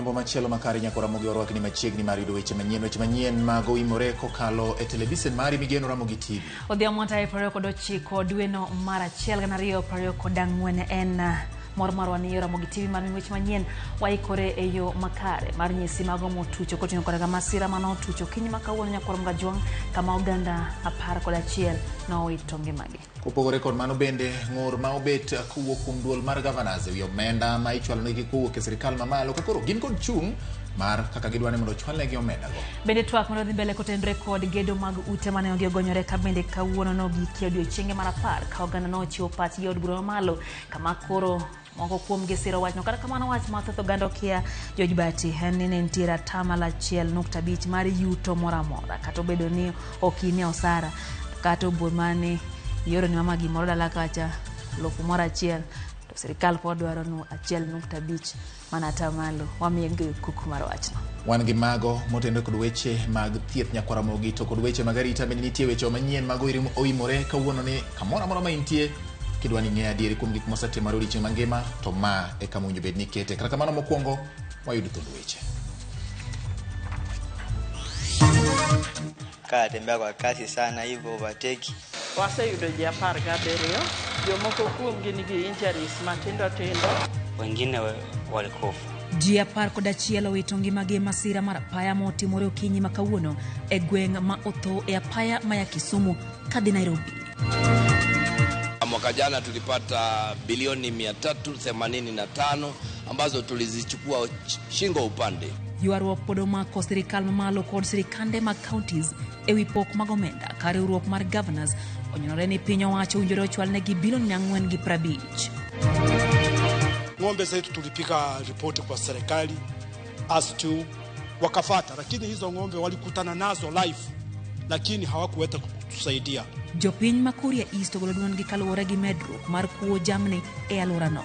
Odhiambo machielo makare nyaka Ramogi orwakni machiegni mar yudo weche manyien. Weche manyien mag oimore kokalo e televisen mari migeno Ramogi TV. Odhiambo tarik 29 dweno mar achiel 2024 en mor marwa ni Ramogi TV mar weche manyien waikore e yo makare mar nyisi mago motucho koting'o koda ka masira mane otucho okinyi ma kawuono nyakwar Mgajwang' kama oganda 11 nowito ngimagi. Kopogore kod mano bende ng'ur ma obet kowuok kuom duol mar governors ewi omenda ma ichwalonegi kowuok e sirikal mamalo ka koro gin kod chung' mar kaka gidwa ni mondo ochwalnegi omenda go. Bende twak mane odhi mbele kotenore kod gedo mag ute mane ogi ogonyore ka bende kawuono nogikie odiochienge mar 10 ka oganda nochiwo pachgi e od bura mamalo kama koro moko kuomgi siro wachno. Kata kamano wach ma thoth oganda okia George Bati en ni ne nitiere atamalo 1.5 mar yuto moro amora kata obedo ni ok in e osara kata obo mane ioro ni mama gimoro dala kacha 1,000 to sirikal pod dwaro nu 1.5 mana atamalo. Wamiye kuku mar wachno. Wan gi mago motenore kod weche mag thieth nyakwar Ramogi to kod weche mag arita bende nitie weche manyien mag oimore kawuono ni kamoro amora ma intie kidwa ni ing'e adieri kuom gik mosetimore odiochieng' mangima to ma e kama owinjo bed ni ikete. Kata kamano mokwongo wayud thund weche. Katembea kwa kasi sana hivyo overtake. Waseyudo ji 17, jomoko kuomgi nigi injuries matindo tindo. Wengine walikufa. Ji 11 owito ngimagi e masira mar apaya motimore okinyi ma kawuono e gweng' ma otho e apaya maya Kisumu kadhi Nairobi. Mwaka jana tulipata bilioni 385 ambazo tulizichukua shingo upande. Ywaruok pod omako sirikal mamalo kod sirikande mag counties ewi pok mag omenda ka riwruok mar governors onyonore ni piny owacho owinjore ochwalnegi bilion 450. Ng'ombe zetu tulipiga ripoti kwa serikali as to wakafata, lakini hizo ng'ombe walikutana nazo live, lakini hawakuweza kutusaidia. Jopiny ma Kuria East ogolo duondgi kaluwore gi medruok mar kuo jamni e alworano.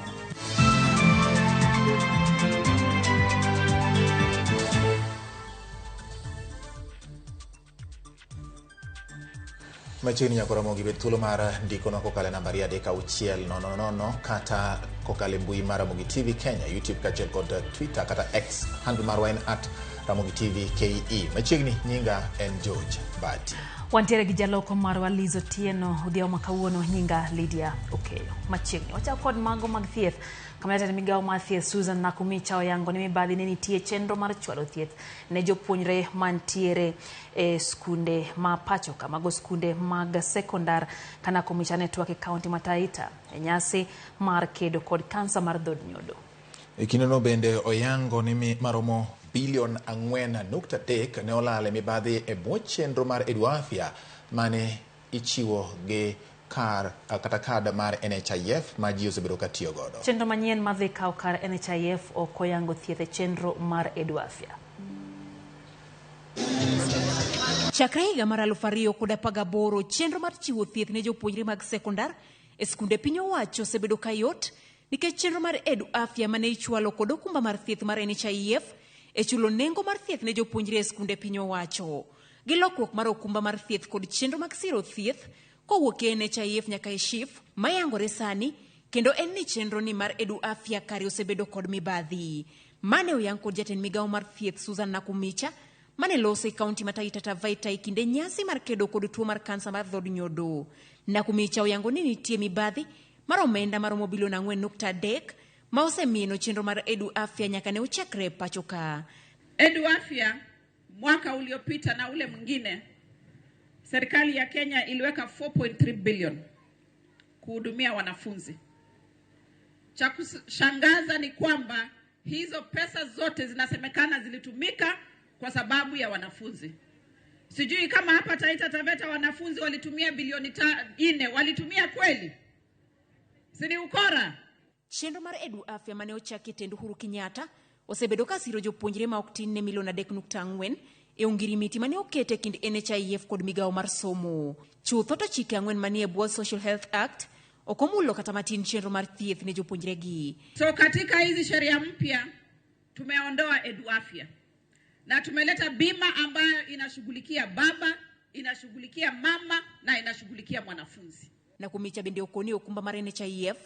Machiegni nyaka Ramogi bed thuolo mar ndikonwa kokalo e namba 36000 kata kokalo e mbui mar Ramogi TV Kenya, YouTube kaachiel kod Twitter kata X. Handle marwa en @Ramogi TV KE. Machiegni nyinga en George Bati. Wantiere gi jaloko marwa Liz Otieno odhiambo ma kawuono nyinga Lydia Okeyo. Machiegni wachako kod mago mag thieth. Kama jatend migawo mar thieth Susan Nakhumicha oyango ni mibadhi ne nitie chenro mar chwalo thieth ne jopuonjre mantiere e skunde ma pacho ka mago skunde mag sekondar. Ka Nakhumicha ne twak e kaunti ma Taita e nyasi mar kedo kod kansa mar dhod nyodo. E kindeno bende oyango ni maromo bilion 4.3 ne olal e mibadhi e bwo chenro mar Edu Afya mane ichiwo gi kar kata kad mar NHIF ma ji osebedo ka tiyo godo. Chenro manyien madhi kawo kar NHIF ok oyango thieth e chenro mar Edu Afya. Chakre higa mar 2018, chenro mar chiwo thieth ne jopuonjre mag sekondar e skunde piny owacho osebedo ka yot nikech chenro mar Edu Afya mane ichwalo kod okumba mar thieth mar NHIF e chulo nengo mar thieth ne jopuonjre e skunde piny owacho. Gi lokruok mar okumba mar thieth kod chenro mag siro thieth kowuok e NHIF nyaka e SHIF mayangore sani, kendo en ni chenro ni mar Edu Afya kare osebedo kod mibadhi. Mane oyang kod jatend migawo mar thieth Susan Nakhumicha mane loso e kaunti ma Taita Taveta e kinde nyasi mar kedo kod tuo mar kansa mar dhod nyodo. Nakhumicha oyango ni nitie mibadhi mar omenda maromo bilion 4.3 ma osemieno chenro mar Edu Afya nyaka ne ochakre pacho ka. Edu Afya mwaka uliopita na ule mwingine serikali ya Kenya iliweka 4.3 billion kuhudumia wanafunzi. Cha kushangaza ni kwamba hizo pesa zote zinasemekana zilitumika kwa sababu ya wanafunzi. Sijui kama hapa Taita Taveta wanafunzi walitumia bilioni 4, walitumia kweli? Si ni ukora? Chenro mar Edu Afya mane ochaki e tend Uhuru Kenyatta osebedo ka siro jopuonjre ma ok tin ne milion 3.4 e ongirimiti mane okete kind NHIF kod migawo mar somo. Chutho to chike 4 manie bwo Social Health Act ok omulo kata matin chenro mar thieth ne jopuonjre gi. So katika hizi sheria mpya tumeondoa Edu Afya na tumeleta bima ambayo inashughulikia baba, inashughulikia mama na inashughulikia mwanafunzi. Nakhumicha bende okoni okumba mar NHIF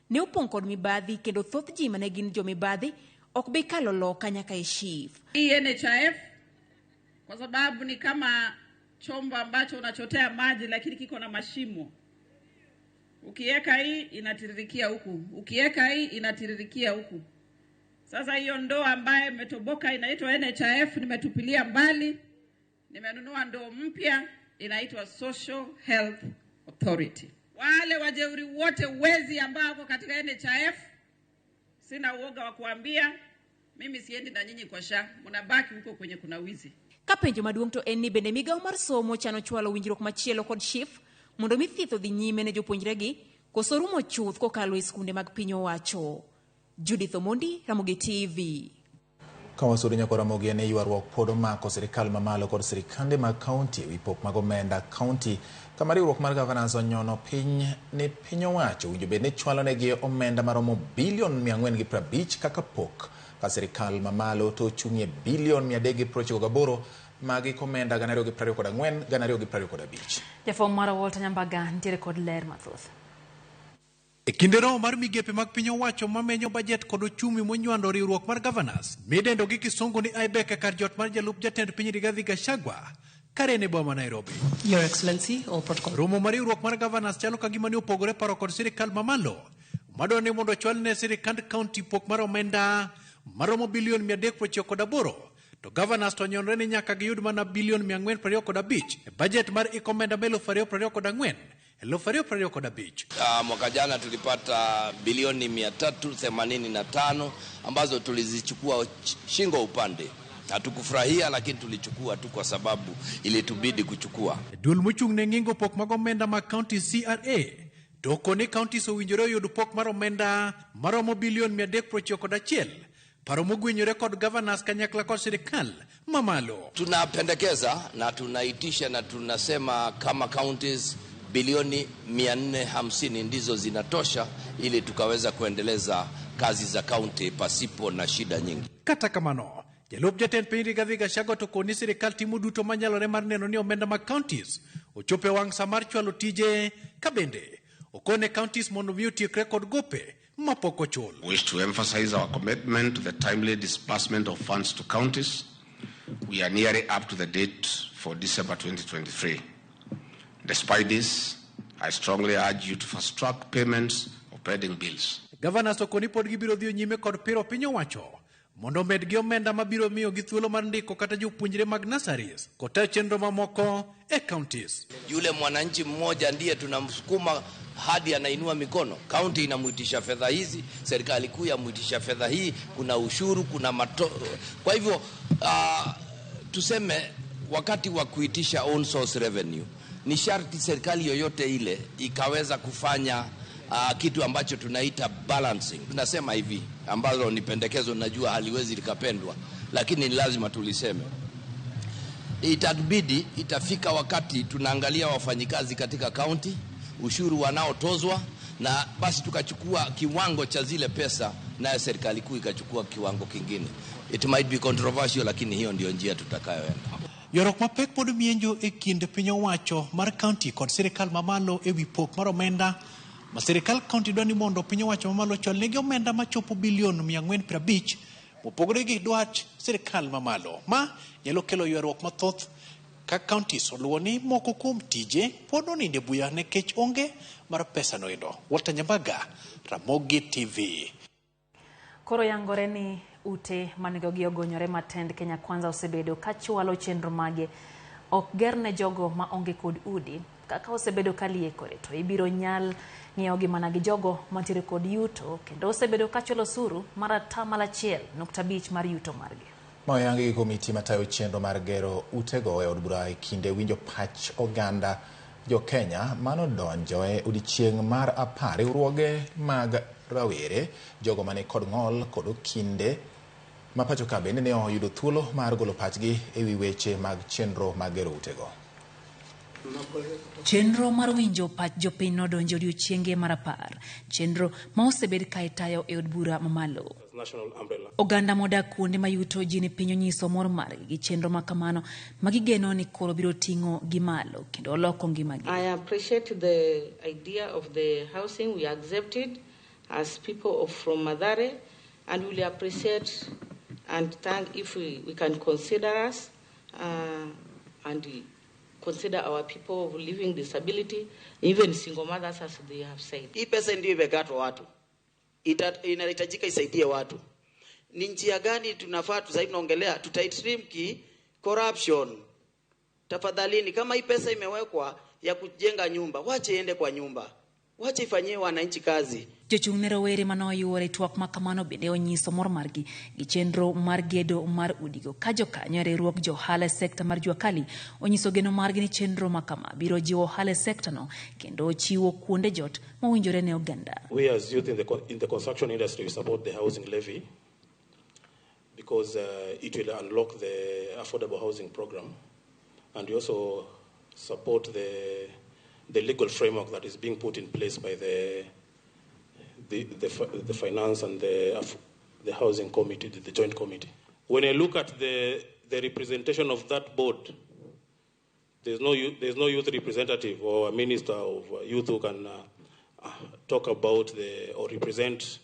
ne opong' kod mibadhi kendo thoth ji mane gin jomibadhi ok bi kalo loka nyaka e SHIF. Hii NHIF kwa sababu ni kama chombo ambacho unachotea maji lakini kiko na mashimo. Ukiweka hii inatiririkia huku, ukiweka hii inatiririkia huku. Sasa hiyo ndoo ambayo imetoboka inaitwa NHIF nimetupilia mbali. Nimenunua ndoo mpya inaitwa Social Health Authority. Wale wajeuri wote wezi ambao wako katika NHIF, sina uoga wa kuambia, mimi siendi na nyinyi kwa SHA, mnabaki huko kwenye kuna wizi. Ka penjo maduong' to en ni bende migawo mar somo chano chwalo winjruok machielo kod SHIF mondo mi thieth odhi nyime ne jopuonjregi koso rumo chuth kokalo e skunde mag piny owacho. Judith Omondi, Ramogi TV. Ka wasudo nyako Ramogi en ywaruok pod omako sirikal mamalo kod sirikande mag kaunti ewi pok mag omenda kaunti kama riwruok mar governors onyono piny ni piny owacho owinjo bed ni chwalo negi omenda maromo bilion 450 kaka pok ka sirikal mamalo to ochung'ie bilion 398 mag iko omenda 2024 2025. Jafwambo marwa Walter Nyambaga nitiere kod ler mathoth. E kinde romo mar migepe mag piny owacho mamenyo bajet kod ochumi monywando riwruok mar governors midendo gi kisungu ni IBEC e kar jot mar jalup jatend piny Rigathi Gachagua kare en e boma Nairobi. Your Excellency, all protocol. Romo mar riwruok mar governors chalo ka gima ne opogore paro kod sirikal mamalo madwaro ni mondo ochwal ne sirikand kaunti pok mar omenda maromo bilion 398 to governors to onyonre ni nyaka giyud mana bilion 425 e bajet mar iko omenda ma 2024 2025. Mwaka jana tulipata bilioni 385 ambazo tulizichukua shingo upande. Hatukufurahia lakini tulichukua tu kwa sababu ilitubidi kuchukua. Duol mochung' ne ng'ingo pok mag omenda mag county CRA to koni counties owinjore oyud pok mar omenda maromo bilion 391 paro mogwenyore kod governors kanyakla kod sirikal mamalo. Tunapendekeza na tunaitisha na tunasema kama counties bilioni 450 ndizo zinatosha ili tukaweza kuendeleza kazi za county pasipo na shida nyingi. Kata kamano, jalup jatend piny Rigathi Gachagua to koni sirikal timo duto manyalore mar neno ni omenda mag counties ochopo e wang' sa mar chwalo tije ka bende okone counties mondo mi otiekre kod gope mapok ochul. We wish to emphasize our commitment to the timely disbursement of funds to counties. We are nearly up to the date for December 2023. Despite this, I strongly urge you to fast-track payments of pending bills. Governors to koni pod gibiro dhi nyime kod piro piny owacho mondo omed gi omenda mabiro miyo gi thuolo mar ndiko kata jopuonjre mag nurseries kod chenro mamoko e counties. Yule mwananchi mmoja ndiye tunamsukuma hadi anainua mikono. County inamuitisha fedha hizi, serikali kuu yamuitisha fedha hii, kuna ushuru, kuna mato. Kwa hivyo tuseme wakati wa kuitisha own source revenue ni sharti serikali yoyote ile ikaweza kufanya kitu ambacho tunaita balancing. Tunasema hivi, ambalo ni pendekezo, najua haliwezi likapendwa, lakini ni lazima tuliseme. Itabidi itafika wakati tunaangalia wafanyikazi katika county, ushuru wanaotozwa, na basi tukachukua kiwango cha zile pesa, nayo serikali kuu ikachukua kiwango kingine. It might be controversial, lakini hiyo ndio njia tutakayoenda. Ywaruok mapek pod mienjo e kind piny owacho mar county kod sirikal mamalo ewi pok mar omenda ma sirikal county dwa ni mondo piny owacho mamalo ochwal negi omenda machopo bilion 450 mopogore gi dwach sirikal mamalo. Ma nyalo kelo ywaruok mathoth ka counties oluwo ni moko kuom tije pod onindo e buya nikech onge mar pesa noendo. Walter Nyambaga, Ramogi TV. Koro yangore ni ute manegogi ogonyore matend Kenya Kwanza osebedo kachwalo chenro mage ok ger ne jogo ma onge kod udi kaka osebedo kaliekore to ibiro nyal ng'iewogi mana gi jogo mantiere kod yuto kendo osebedo kachulo osuru mar 1.5% mar yuto margi. Ma oyangi gi komiti matayo chenro mar gero utego e od bura e kinde winjo pach oganda jo Kenya manodonjo e odiechieng' mar 10 riwruoge mag rawere jogo mane kod ng'ol kod okinde ma pacho ka bende ne oyudo thuolo mar golo pachgi ewi weche mag chenro mag gero utego. Chenro mar winjo pach jopiny nodonjo odiechienge mar 10, chenro ma osebed ka itayo e od bura mamalo. Oganda modak kuonde ma yuto ji ni piny onyiso mor margi gi chenro ma kamano ma gigeno ni koro biro ting'o gi malo kendo loko ngimagi. I appreciate the idea of the housing. We accept it as people from Mathare. And we will appreciate and thank if we can consider us and consider our people of living disability, even single mothers, as they have said. Hii pesa ndio imekatwa watu. Inahitajika isaidie watu. Ni njia gani tunafaa sasa tunaongelea tutaitrim ki corruption. Tafadhalini, kama hii pesa imewekwa ya kujenga nyumba, wache iende kwa nyumba. Wache ifanyie wananchi kazi. Jochung' ne rowere mane oyuore twak ma kamano bende onyiso mor margi gi chenro mar gedo mar udigo ka jokanyo e riwruog johala e sekta mar jua kali onyiso geno margi ni chenro ma kama biro jiwo ohala e sekta no kendo chiwo kuonde jot mowinjore ne oganda. We as youth in the construction industry, we support the housing levy because it will unlock the affordable housing program, and we also support the legal framework that is being put in place by the finance and the housing committee, the joint committee. When I look at the representation of that board, there's no youth representative or a minister of youth who can talk about or represent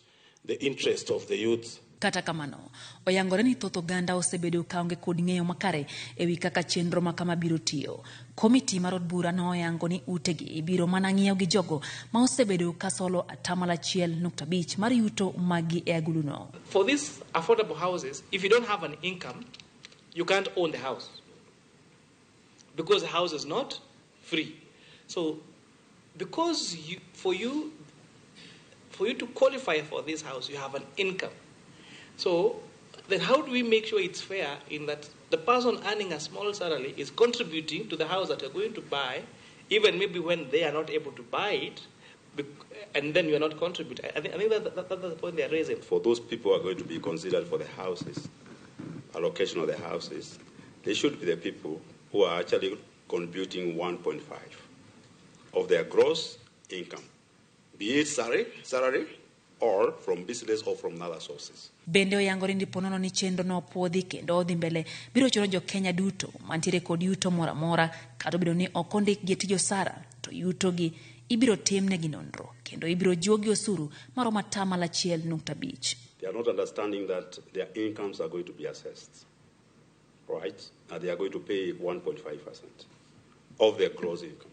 the interest of the youth. Kata kamano, oyangore ni thoth oganda osebedo kaonge kod ng'eyo makare e wi kaka chenro ma kama biro tiyo. Komiti mar od bura noyango ni utegi ibiro mana ng'iew gi jogo ma osebedo ka solo 1.5% mar yuto maggi e aguluno. For these affordable houses, if you don't have an income, you can't own the house because the house is not free. So, because for you to qualify for this house, you have an income. So, then how do we make sure it's fair in that the person earning a small salary is contributing to the house that you're going to buy, even maybe when they are not able to buy it, and then you're not contributing? I think that's the point they're raising. For those people who are going to be considered for the houses, allocation of the houses, they should be the people who are actually contributing 1.5 of their gross income, be it salary or from business or from other sources. Bende oyangore ni ponono ni chenro no opuodhi kendo odhi mbele biro chuno jo Kenya duto mantiere kod yuto moro amora kata obedo ni ok ondikgi e tij osara to yutogi ibiro timnegi nonro kendo ibiro juogi osuru maromo 1.5%. They are not understanding that their incomes are going to be assessed, right? And they are going to pay 1.5% of their gross income.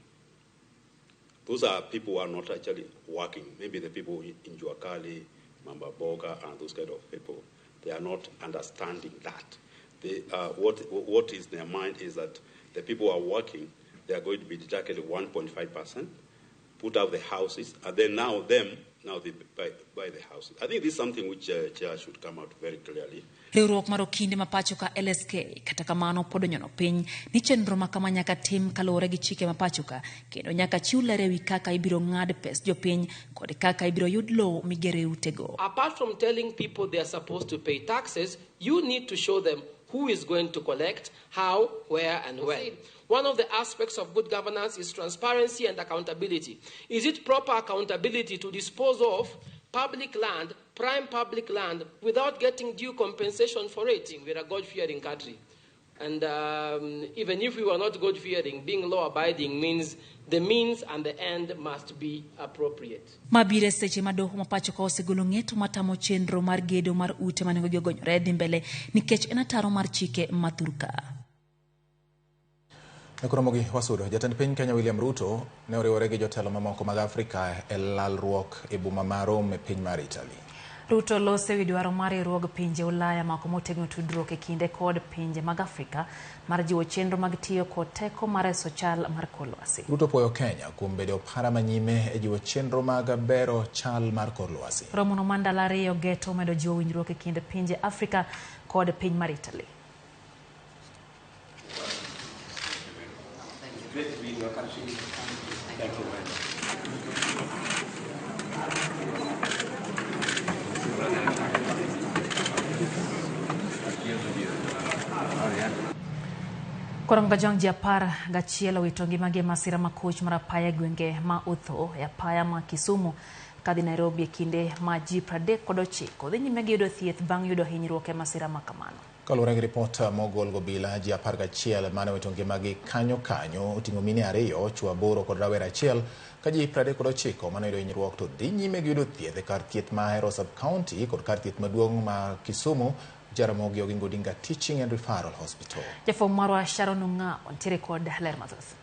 Those are people who are not actually working. Maybe the people in Jua Kali, Mama Mboga, and those kind of people. They are not understanding that. What is their mind is that the people who are working, they are going to be deducted 1.5%, put out the houses, and then now they buy the houses. I think this is something which, Chair, should come out very clearly. Riwruok mar okinde ma pacho ka LSK kata kamano pod onyono piny ni chenro ma kama nyaka tim kaluwore gi chike ma pacho ka kendo nyaka chiw ler ewi kaka ibiro ng'ad pes jopiny kod kaka ibiro yud lowo migere utego. Apart from telling people they are supposed to pay taxes, you need to show them who is going to collect, how, where, and when. One of the aspects of good governance is transparency and accountability. Is it proper accountability to dispose of public land, prime public land, without getting due compensation for it? We're a God-fearing country. And even if we were not God-fearing, being law-abiding means the means and the end must be appropriate. Mabiro e seche ma doho ma pacho ka osegolo ng'eto matamo chenro mar gedo mar ute ma nengogi ogonyore dhi mbele nikech en ataro mar chike ma thurka. Koromogi wasudo, jatend piny Kenya William Ruto ne oriwore gi jotelo mamoko mag Afrika e lalruok e boma ma Rome e piny mar Italy. Ruto loso ewi dwaro mar riwruog pinje Ulaya mako motegno tudruok e kinde kod pinje mag Afrika mar jiwo chenro mag tiyo kod teko mar reso chal mar kor lwasi. Ruto puoyo Kenya kuom bedo opara manyime e jiwo chenro mag bero chal mar kor lwasi. Romono mar ndalo 2 geto medo jiwo winjruok e kind pinje Afrika kod piny mar Italy. Great to be in your country. Thank you very much. Korom Kajwang' ji 11 owito ngimagi e masira ma koch mar apaya e gwenge ma Utho e apaya ma Kisumu kadhi Nairobi e kinde ma ji 39 dhi nyime gi yudo thieth bang' yudo hinyruok e masira ma kamano. Kaluwore gi ripot mogol gobila, ji 11 mane owito ngimagi kanyo kanyo oting'o mine 2, chwo 8 kod rawera 1, ka ji 39 mane oyudo hinyruok to dhi nyime gi yudo thieth e kar thieth ma Ahero Sub-County kod kar thieth maduong' ma Kisumu, Jaramogi Oginga Odinga Teaching and Referral Hospital. Jafwambo marwa Sharon Ong'awo nitiere kod ler mathoth.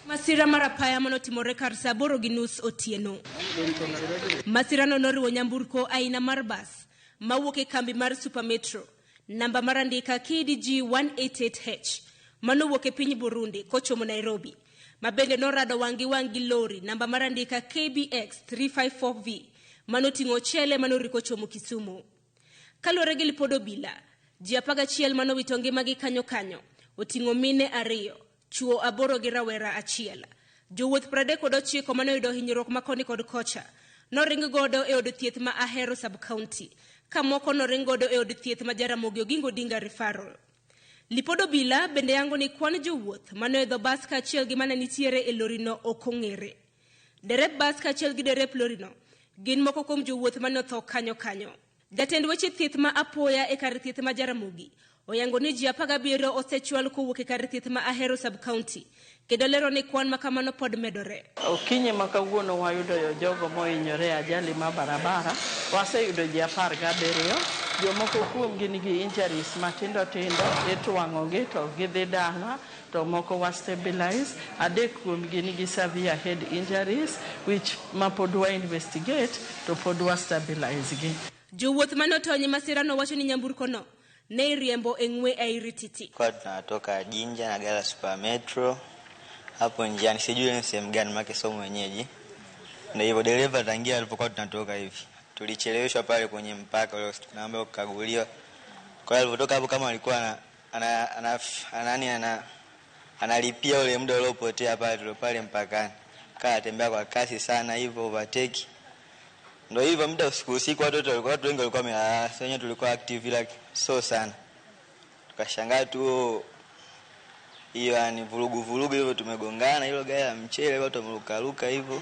Masira mar apaya manotimore kar saa 8:30 otieno. Masirano noriwo nyamburko aina mar bas mawuok e kambi mar Super Metro, namba mar andika KDG 188H manowuok e piny Burundi kochomo Nairobi, ma bende norado wang' gi wang' gi lori namba mar andika KBX 354V manoting'o ochele manoriko chomo Kisumu. Kaluwore gi lipod obila, ji 11 manowito ngimagi kanyo kanyo oting'o mine 2, chwo 8 gi rawera 1. Jowuoth 39 manoyudo hinyruok ma koni kod kocha noring godo e od thieth ma Ahero Sub-County, ka moko noring godo e od thieth ma Jaramogi Oginga Odinga Referral. Lipod obila bende yango ni kwan jowuoth manoidho bas kaachiel gi mane nitiere e lorino ok ong'ere. Derep bas kaachiel gi derep lorino gin moko kuom jowuoth mane otho kanyo kanyo. Jatend weche thieth ma apoya e kar thieth ma Jaramogi oyango ni ji 17 osechwal kowuok e kar thieth ma Ahero Sub-County, kendo lero ni kwan ma kamano pod medore. Okinyi ma kawuono wayudo jogo mohinyore e ajali ma barabara, waseyudo ji 17, jomoko kuomgi nigi injuries matindo tindo, itwang'ogi to gidhi dala, to moko wa stabilize, 3 kuomgi nigi severe head injuries which ma pod wa investigate to pod wa stabilize gi. Jowuoth mane otony e masirano wacho ni nyamburkono ne iriembo e ng'we airititi. Kwa tunatoka Jinja na gari la Super Metro hapo njiani, sijui ni sehemu gani maana somo wenyeji. Na hivyo dereva tangia alipokuwa tunatoka hivi tulicheleweshwa pale kwenye mpaka ule tunaomba kukaguliwa. Kwa hiyo alipotoka hapo kama alikuwa analipia ule muda uliopotea pale tulipale mpakani. Kaa tembea kwa kasi sana hivyo overtake. Ndio hivyo muda usiku watoto walikuwa watu wengi walikuwa wamelala, sisi wenyewe tulikuwa active ila so sana. Tukashangaa tu hiyo yani vurugu vurugu hivyo tumegongana, hilo gari la mchele watu wamerukaruka hivyo.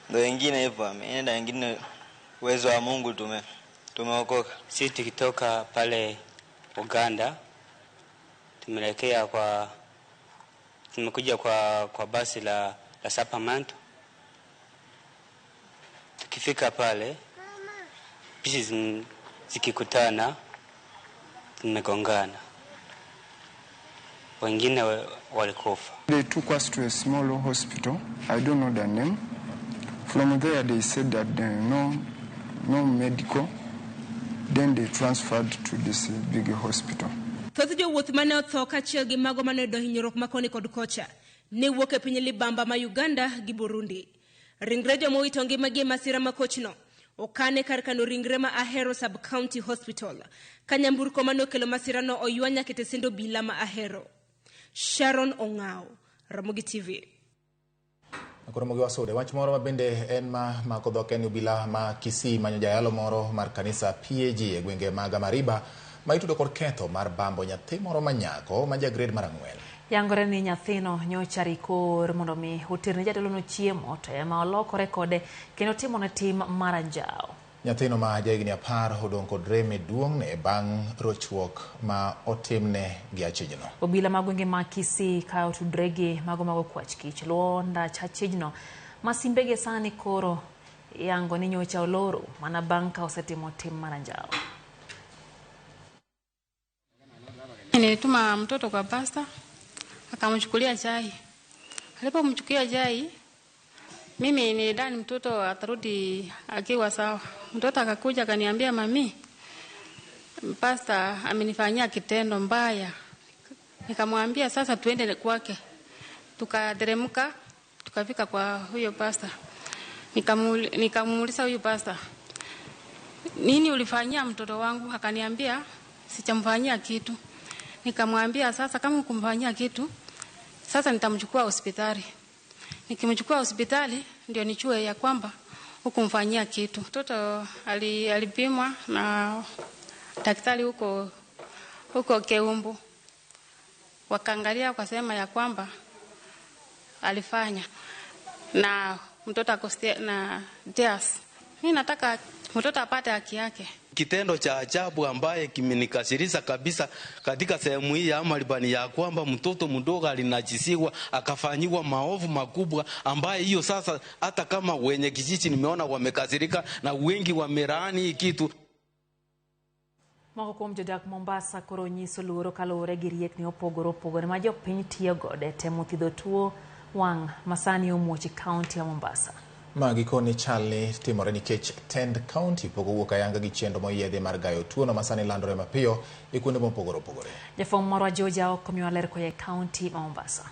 Ndio wengine hivyo wameenda, wengine uwezo wa Mungu tumeokoka. Sisi tukitoka pale Uganda tumeelekea kwa tumekuja kwa basi la Supermanto. Tukifika pale bisi zikikutana tumegongana, wengine walikufa. They took us to a small hospital. I don't know the name. From there they said that no medical. Then they transferred to this big hospital. Thoth jowuoth mane otho kaachiel gi mago mane oyudo hinyruok ma koni kod kocha ne wuok e piny libamba ma Uganda gi Burundi. Ringre joma owito ngimagi e masira ma kochno okane kar kano ringre ma Ahero Sub-County Hospital, ka nyamburko mane okelo masirano oywa nyaka e tesend obila ma Ahero. Sharon Ong'awo, Ramogi TV. Koro wasude wach moro ma bende en ma mako dhok en obila ma Kisii manyo jayalo moro mar kanisa PAG e gwenge mag Amariba ma itudo kod ketho mar bambo nyathi moro ma nyako ma ja grade mar 4. Yangore ni nyathino nyocha rikor mondo mi oterne jatelono chiemo to ema olokore kode kendo timone tim mar anjawo. Nyathino ma jahigni 10 odong' kod rem e duong'ne bang' rochruok ma otimne gi achijno. Obila mag gwenge ma Kisii ka otudre gi mago mag okwach kich luwo ndach achijno ma simbege sani koro yango ni nyocha oloro mana bang' ka osetimo tim mar anjawo. Nilituma mtoto kwa pasta akamchukulia chai. Alipomchukulia chai, mimi nilidhani mtoto atarudi akiwa sawa. Mtoto akakuja akaniambia, mami, pasta amenifanyia kitendo mbaya. Nikamwambia sasa tuende kwake. Tukateremka tukafika kwa huyo pasta. Nikamuuliza huyo pasta, nini ulifanyia mtoto wangu? Akaniambia sichamfanyia kitu. Nikamwambia sasa kama kumfanyia kitu, sasa nitamchukua hospitali. Nikimchukua hospitali ndio nichue ya kwamba hukumfanyia kitu. Mtoto alipimwa na daktari huko Keumbu. Wakaangalia wakasema ya kwamba alifanya, na mtoto ako na tears. Mimi nataka Mtoto apate haki yake. Kitendo cha ajabu ambaye kimenikasirisha kabisa katika sehemu hii ya Amarban ya kwamba mtoto mdogo alinajisiwa akafanyiwa maovu makubwa, ambaye hiyo sasa hata kama wenye kijiji nimeona wamekasirika na wengi wamelaani hii kitu. Moko kuom jodak Mombasa koro nyiso luoro kaluwore gi riekni mopogore opogore ma jopiny tiyo godo e temo thiedho tuo wang' masani omuoch e kaunti ya Mombasa. Ma gikone chalni timore nikech tend kaunti pok owuok ayanga gi chenro moyiedhi mar gayo tuono masani landore mapiyo e kuonde mopogore opogore. Jafwambo marwa George Aoko miyowa ler koa e kaunti ma Mombasa.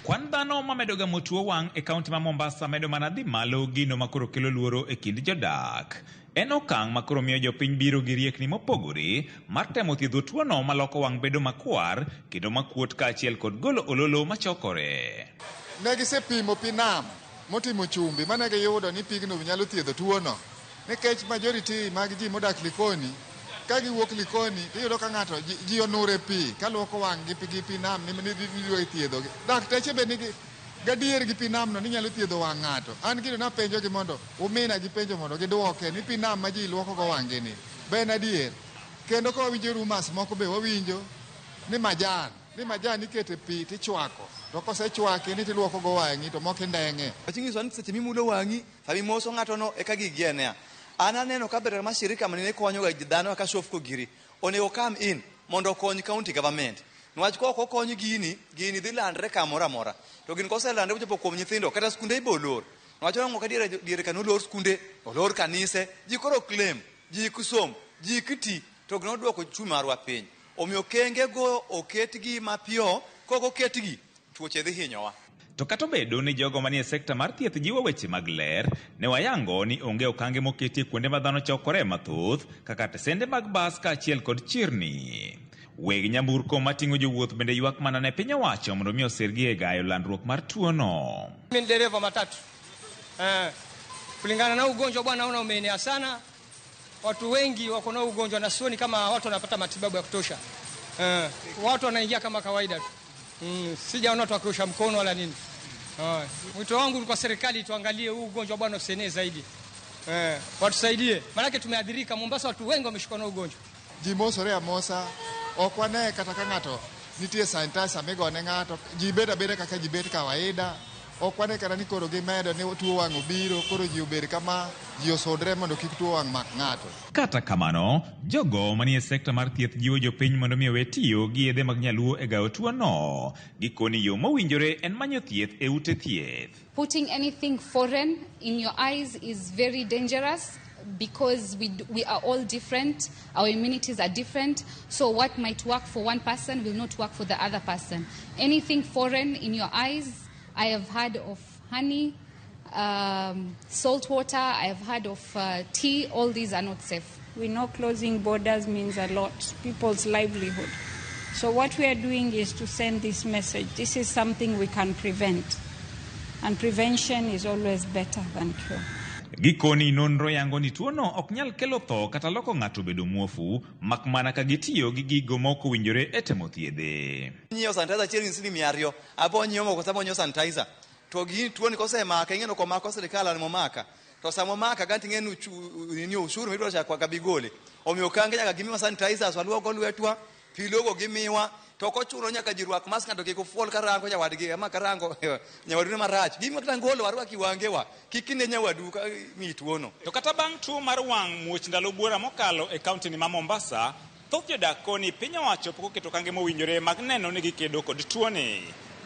Kwan dhano mamedo gamo tuo wang' e kaunti ma Mombasa medo mana dhi malo, gino makoro kelo luoro e kind jodak. En okang' makoro miyo jopiny biro gi riekni mopogore mar temo thiedho tuono maloko wang' bedo makwar kendo makuot kaachiel kod golo ololo machokore. Ne gisepimo pi nam motimo chumbi mane giyudo ni pigno nyalo thiedho tuono, nikech majority mag ji modak Likoni ka giwuok Likoni tiyudo ka ng'ato ji onure pi kaluoko wang' gi pi nam ni idwa thiedhogi. Dakteche be nigi gadier gi pi namno ni nyalo thiedho wang' ng'ato. An gino napenjogi mondo umina gi penjo mondo giduoke ni pi nam ma ji luoko go wang' gi ni be en adier. Kendo ka wawinjo rumours moko be wawinjo ni majan ikete pi tichwako, to kosechwaki ni tiluoko go wang'i to moko indeng'e. Wachinyiso ni seche mimulo wang'i sama imoso ng'ato no eka gigi enea. An aneno ka ber ma shirika manene konyo ga dhano kaka Shofco giri onego come in mondo okony county government. Niwach ka ok okony gini, gini dhi landre kamoro amora. To gini koselandre mochopo kuom nyithindo kata skunde ibo lor. Niwach waneno ka diere ka nolor skunde, olor kanise, ji koro claim, ji kusom, ji kiti, to gino duoko uchumi marwa piny. Omiyo kenge go oketgi mapiyo, kok oketgi, tuoche dhi hinyowa. To kata obedo ni jogo manie sekta mar thieth jiwo weche mag ler, ne wayango ni onge okange moketi e kuonde ma dhano chokore mathoth kaka tesende mag bas kaachiel kod chirni. Weg nyamburko mating'o jowuoth bende ywak mana ne piny owacho mondo mi osirgi e gayo landruok mar tuono. Mimi ni dereva matatu. Kulingana na ugonjwa bwana, naona umeenea sana. Watu wengi wako na ugonjwa na sioni kama watu wanapata matibabu ya kutosha. Watu wanaingia kama kawaida tu. Sijaona watu wakiosha mkono wala nini. Mwito wangu kwa serikali, tuangalie huu ugonjwa bwana usienee zaidi. Watusaidie. Maana tumeadhirika Mombasa, watu wengi wameshikwa na ugonjwa. Ji mosore amosa, ok wane kata ka ng'ato nitie sanitizer migone ng'ato, ji bet abeda kaka ji bet kawaida. Ok wane kata ni koro gimedo ni tuo wang' obiro, koro ji obed kama, ji osudre mondo kik tuo wang' mak ng'ato. Kata kamano, jogo manie sekta mar thieth jiwo jopiny mondo mi owe tiyo gi yedhe mag nyaluo e gayo tuono. Gikoni yo mowinjore en manyo thieth e ute thieth. Putting anything foreign in your eyes is very dangerous because we are all different, our immunities are different, so what might work for one person will not work for the other person. Anything foreign in your eyes, I have heard of honey, salt water, I have heard of tea, all these are not safe. We know closing borders means a lot, people's livelihood. So what we are doing is to send this message. This is something we can prevent, and prevention is always better than cure. Gikoni nonro yango ni tuono ok nyal kelo tho kata loko ng'ato bedo muofu, mak mana ka gitiyo gi gigo ma ok owinjore e temo thiedhe. Nyiewo sanitizer achiel gi siling 200, abo nyiewo moko sama onyiewo sanitizer. To gini tuoni kosemaka, ing'e ni ok omako sirikal an momaka. To sama omaka ganti ing'e ni ushuru midwaro cha kwaka bigole. Omiyo okange nyaka gimiwa sanitizers, waluoko lwetwa, pi logo gimiwa. To ok ochuno nyaka ji rwak mask ng'ato kik ofuol karango nyawadgi, ama karango nyawadu marach. Gima kata ngolo warwak iwangewa, kik ine nyawadu ka mi tuono. To kata bang' tuo mar wang' muoch ndalo buora mokalo e kaunti ni ma Mombasa, thoth jodak koni piny owacho pok oketo okange mowinjore mag neno ni gikedo kod tuoni.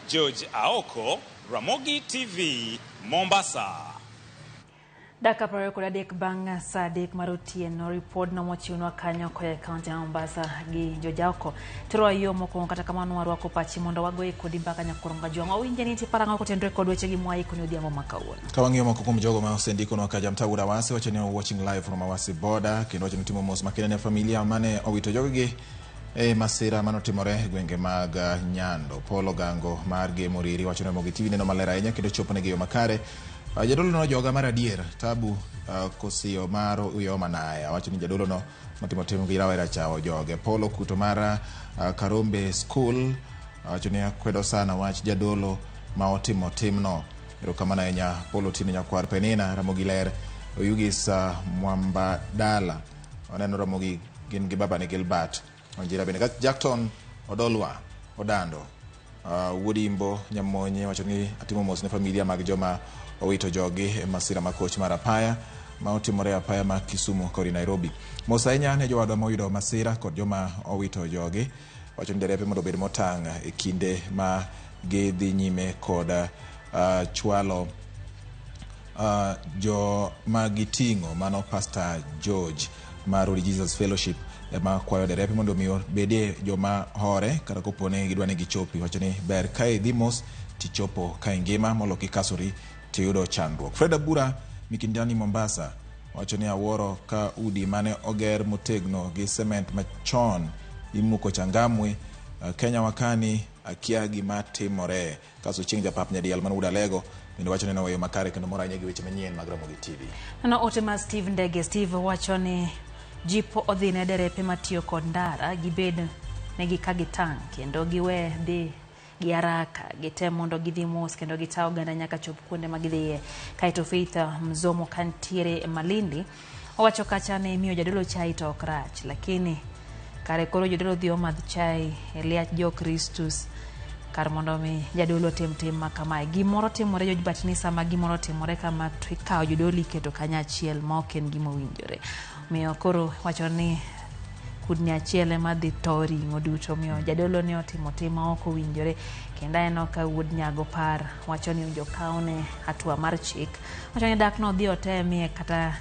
George Aoko, Ramogi TV, Mombasa. Dakika 23 bang' saa 3 mar otieno, ripodno mochiwnwa kanyo koa e kaunti ya Mombasa gi Jojaoko. Terowa yo mokwongo, kata kamano warwako pachi mondo wagoye kodi mbaka nyakoronga jwang'. Wawinje ni nitie parang'o kotenore kod wechegi mwaikoni odhiambo ma kawuono. Ka wang'iyo moko kuom jogo ma osendikonwa ka Jamtagura Awasi wacho ni watching live from Awasi border, kendo wacho ni timo mos makende ne familia mane owito jogegi e masira manotimore e gwenge mag Nyando. Paul Ogango mar Gemo Riri wacho ni Ramogi TV neno maler ahinya kendo choponegi e yo makare. Jadolo no joga mar adier Tabu Kosio mar Uyoma Naya wacho ni jadolo no matimo tim gi rawera cha ojoge. Paul Okuto mar Karombe School wacho ni akwedo sana wach jadolo ma otimo timno. Erokamano ahinya Paul Otieno Nyakwar Penina, Ramogi Ler, Oyugis Mwamba Dala. Waneno Ramogi gin gi babane Gilbert Onjira bende. Jackton Odolwa Odando Wuod Imbo Nyamonye wacho ni atimo mos ne familia mag joma owito jogi e masira ma koch mar apaya ma otimore apaya ma Kisumu kod Nairobi. Mos ahinya ne jowadwa moyudo masira kod joma owito jogi. Wacho ni derepe mondo obed motang' e kinde ma gidhi nyime kod chwalo joma giting'o. Mano Pastor George mar Holy Jesus Fellowship ema kwayo derepe mondo mi obedie joma hore kata kopo ni gidwa ni gichopi. Wacho ni ber ka idhi mos tichopo ka ingima molo kikasori tiyudo chandruok. Fred Abura Mikindani Mombasa wacho ni awuoro ka udi mane oger motegno gi cement machon imuko Changamwe. Kenya wakani akia gima timore. Kaso chieng' japap nyadiel man Wuod Alego bende wacho ni noweyo makare kendo mor ahinya gi weche manyien mag Ramogi TV. Neno ote mar Steve Ndege. Steve wacho ni jipo odhi ne derepe matiyo kod ndara gibed negi ka gitang' kendo giwe dhi gi haraka, gitem mondo gidhi mos kendo gita oganda nyaka chop kuonde ma gidhiye. Kaeto Faith Mzomo kantiere e Malindi owacho kacha ni miyo jadolo chai to ok rach, lakini kare koro jodolo dhi omadh chai e liach jo Kristus kar mondo mi jadolo tim tim ma kamae. Gimoro timore Jojbat ni sama gimoro timore kama to ikawo jodolo iketo kanyachiel ma ok en gima owinjore. Omiyo koro wacho ni kudni achiel ema dhi to ring'o duto, omiyo jadolo ne otimo tim ma ok owinjore. Kendo aneno ka wuod Nyago Par wacho ni owinjo kawne hatua mar chik. Wacho ni dak no odhi otemie kata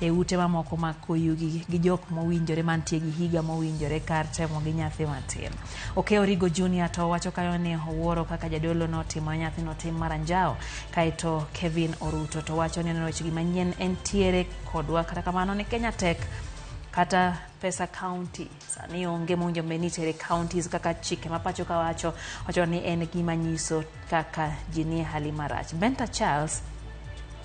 e ute mamoko mag koyugi gi jok mowinjore mantie gi higa mowinjore kar temo gi nyathi matin. Okeo Rigo Junior to wacho kanyo ni owuoro kaka jadolo notimo nyathino tim mar anjawo. Kaeto Kevin Oruto to wacho ni oneno wechegi manyien entiere kodwa, kata kamano ni Kenya tek kata pesa county sani onge mowinjo bed ni itere counties kaka chike ma pacho ka wacho. Wacho ni en gima nyiso kaka ji nie hali marach. Benta Charles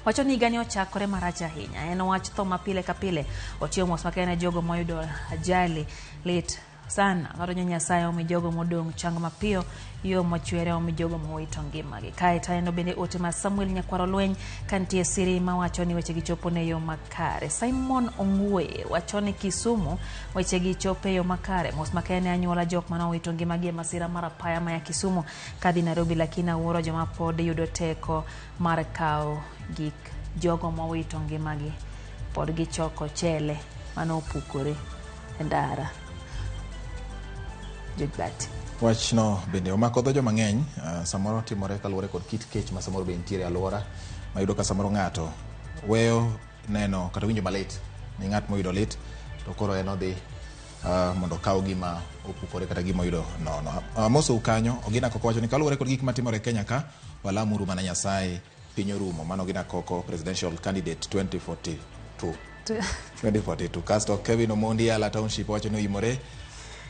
wacho ni higani ochakore marach ahinya. En wach tho ma pile ka pile. Otiyo mos makende ne jogo moyudo ajali lit sana. Waronyo Nyasaye omi jogo modong' chang mapiyo, yo mochwere omi jogo mowito ngimagi. Kae to aneno bende ote ma Samuel Nyakwaro Lweny kantie siri mawacho ni wechegi chopo ne yo makare. Simon Ong'we wacho ni Kisumu wechegi chopo e yo makare. Mos makende ne anyuola jok manowito ngimagi e masira mar apaya maya Kisumu kadhi Nairobi, lakini awuoro joma pod yudo teko mar kawo gik jogo mowito ngimagi pod gichoko chele manopukore e ndara. Jojbat. Wachno bende omako dho joma ng'eny. Samoro timore kaluwore kod kit kech ma samoro be nitiere e alwora ma yudo ka samoro ng'ato weyo neno kata winjo malit ni ng'at moyudo lit to koro en odhi mondo okaw gima opukore kata gima oyudo nono. Mosou kanyo Ogina Koko wacho ni kaluwore kod gik matimore e Kenya ka walamuru mana Nyasaye piny orumo. Mano Ogina Koko presidential candidate 2042. Kasto Kevin Omondi Yala Township wacho ni oimore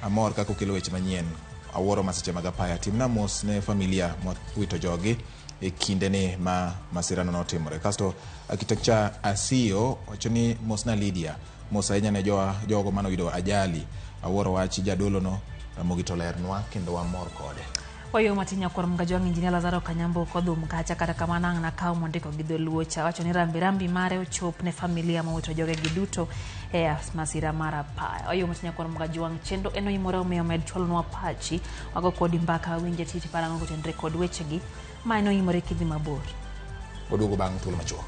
amor kaka okelo weche manyien. Awuoro masiche mag apaya. Timna mos ne familia mowito jogi e kindeni ma masirano notimore. Kasto architecture Asiyo wacho ni mosna Lydia, mos ahinya ne jogo manoyudo ajali. Awuoro wach jadolo no, Ramogi to lernwa kendo wamor kode. Wayo matin nyakwar Mgajwang' Injinia Lazaro Kanyambo kodhum kacha, kata kamano ang' nakaw mondiko gi dholuo cha wacho ni rambi rambi mare ochop ne familia mowito jogegi duto e masira mar apaya. Wayo matin nyakwar Mgajwang' chenro en oimore omiyo med chwalonwa pachi wago kodi mbaka wawinje titi parang'o kotenre kod wechegi ma en oimore kidhi mabor. Waduogo bang' thuolo machuok.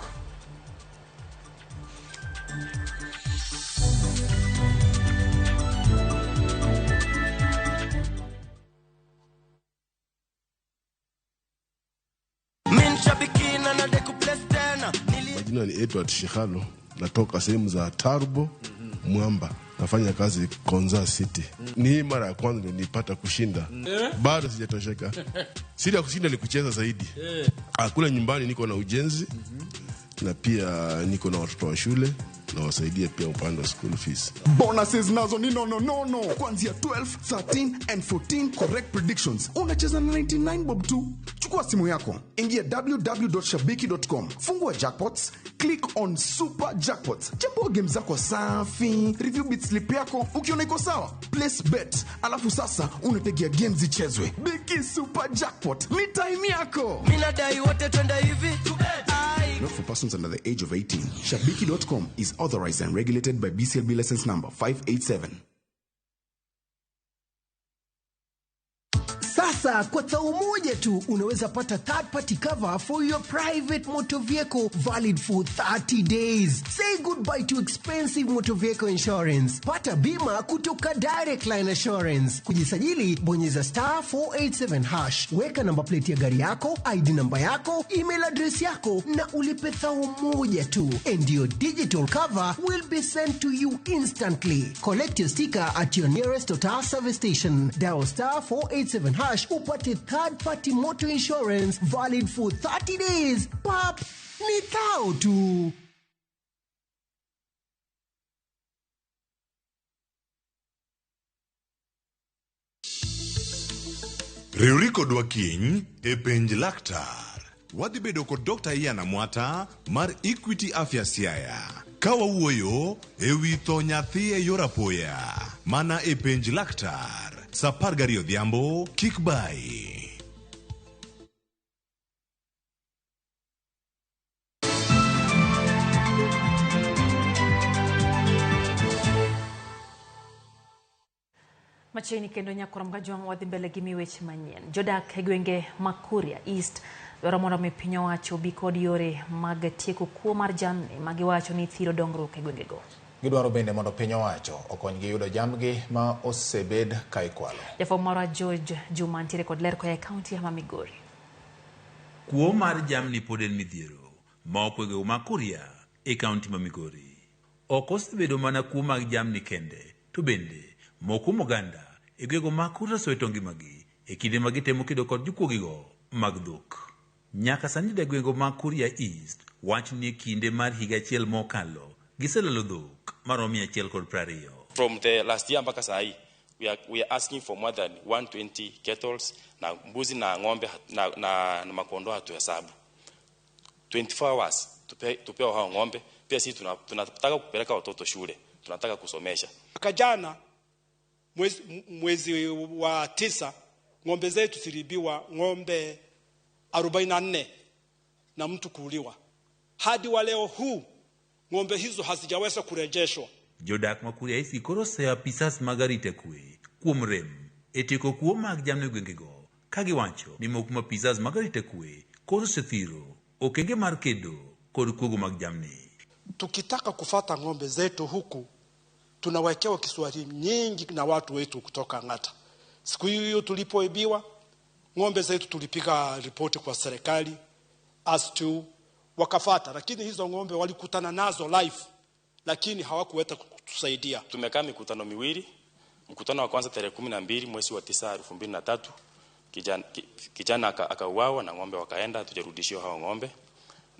Majina ni Edward Shihalo, natoka sehemu za Tarbo, Mwamba, nafanya kazi Konza City. Ni hii mara ya kwanza ndio nilipata kushinda, bado sijatosheka. Siri ya kushinda ni kucheza zaidi. Kule nyumbani niko na ujenzi na pia niko na watoto wa shule. Nawasaidia pia upande wa school fees. Bonuses nazo ni nono nono kuanzia 12, 13 and 14 correct predictions. Unacheza na 99 bob tu. Chukua simu yako, ingia www.shabiki.com, fungua jackpots, click on super jackpots, chambua game zako safi, review bit slip yako, ukiona iko sawa, place bet, alafu sasa unategea game zichezwe. Biki super jackpot ni time yako. Minadai wote twende hivi. Not for persons under the age of 18. Shabiki.com is authorized and regulated by BCLB license number 587. Sasa kwa thao moja tu unaweza pata third party cover for your private motor vehicle valid for 30 days. Say goodbye to expensive motor vehicle insurance. Pata bima kutoka Direct Line Assurance. Kujisajili, bonyeza star 487 hash. Weka namba plate ya gari yako, ID namba yako, email address yako na ulipe thao moja tu. And your digital cover will be sent to you instantly. Collect your sticker at your nearest Total service station. Dial star 487 hash upate third party motor insurance valid for 30 days. Pap, ni thao tu. Riwri kodwa kiny e penj laktar. Wadhi bedo kod Dr. Ian Amwata mar Equity Afya Siaya ka wawuoyo e wi tho nyathi e yor apoya mana e penj laktar sa 12 odhiambo kik bayi. Machiegni kendo nyakwar Mgajwang' wadhi mbele gi weche manyien. Jodak e gwenge ma Kuria East dwaro mondo mi piny owacho obi kod yore mag tieko kuo mar jamni ma giwacho ni thiro dongruok e gwengego. Gidwaro bende mondo piny owacho okonygi yudo jambgi ma osebed ka ikwalo. Jafwambo marwa George Juma ntiere kod ler koa e kaunti ma Migori. Kuo mar jamni pod en midhiero ma okwego ma Kuria e kaunti ma Migori. Ok osebedo mana kuo mag jamni kende, to bende moko kuom oganda e gwego ma Kuria osewito ngimagi e kinde ma gitemo kedo kod jokuogigo mag dhok. Nyaka sani jodak gwengego ma Kuria East wacho ni e kinde mar higa achiel mokalo giselalo dhok maromo 120. From the last year mpaka saa hii we are asking for more than 120 kettles na mbuzi na ng'ombe na makondoo hatuhesabu. 24 hours tupewe hao ng'ombe. Pia sisi tunataka kupeleka watoto shule, tunataka kusomesha. Mwaka jana mwezi wa 9 ng'ombe zetu ziliibiwa ng'ombe 44 na mtu kuuliwa. Hadi wa leo huu ng'ombe hizo hazijaweza kurejeshwa. Jodak ma Kuria East koro oseyo apisas mag arita kwe kuom rem e tieko kuo mag jamni e gwengego ka giwacho ni moko kuom apisas mag arita kwe koro osethiro okenge mar kedo kod kuogo mag jamni. Tukitaka kufata ng'ombe zetu huku tunawekewa Kiswahili nyingi na watu wetu kutoka Ng'ata. Siku hiyo tulipoibiwa ng'ombe zetu tulipiga ripoti kwa serikali as to wakafata, lakini hizo ng'ombe walikutana nazo live, lakini hawakuweza kutusaidia. Tumekaa mikutano miwili. Mkutano wa kwanza tarehe 12 mwezi wa 9 2003, kijana akauawa na ng'ombe wakaenda, hatujarudishiwa hao ng'ombe.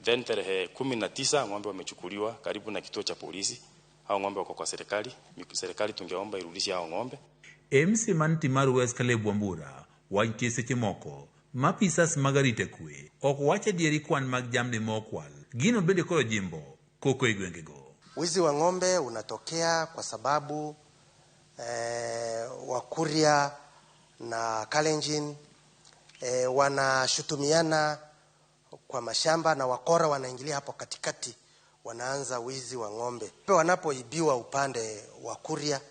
Then tarehe 19 ng'ombe wamechukuliwa karibu na kituo cha polisi. Hao ng'ombe wako kwa serikali. Serikali tungeomba irudishe hao ng'ombe. MC Manti mar West Caleb Wambura wacho seche moko ma apisas mag arita kwe ok wach adieri kwan mag jamni mokwal gino bende koro jimbo koko e gwengego. Wizi wa ng'ombe unatokea kwa sababu Wakuria na Kalenjin wanashutumiana kwa mashamba na wakora wanaingilia hapo katikati, wanaanza wizi wa ng'ombe. Wanapoibiwa upande wa Kuria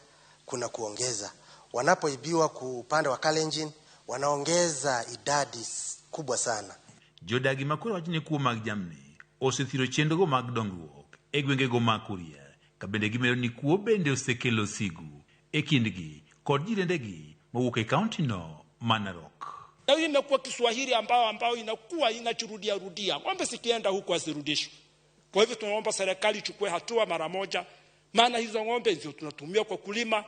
kuna kuongeza, wanapoibiwa upande wa Kalenjin wanaongeza idadi kubwa sana. Jodagi ma Kuria wacho ni kuo mag jamni osethiro chenrogo mag dongruok e gwengego ma Kuria, ka bende gimedo ni kuo bende osekelo sigu e kindgi kod jirendegi mowuok e kaunti no ma Narok. Na hii imekuwa Kiswahili ambao inakuwa inachirudia rudia. Ng'ombe zikienda huku hazirudishwi. Kwa hivyo tunaomba serikali ichukue hatua mara moja, maana hizo ng'ombe ndio tunatumia kwa kulima.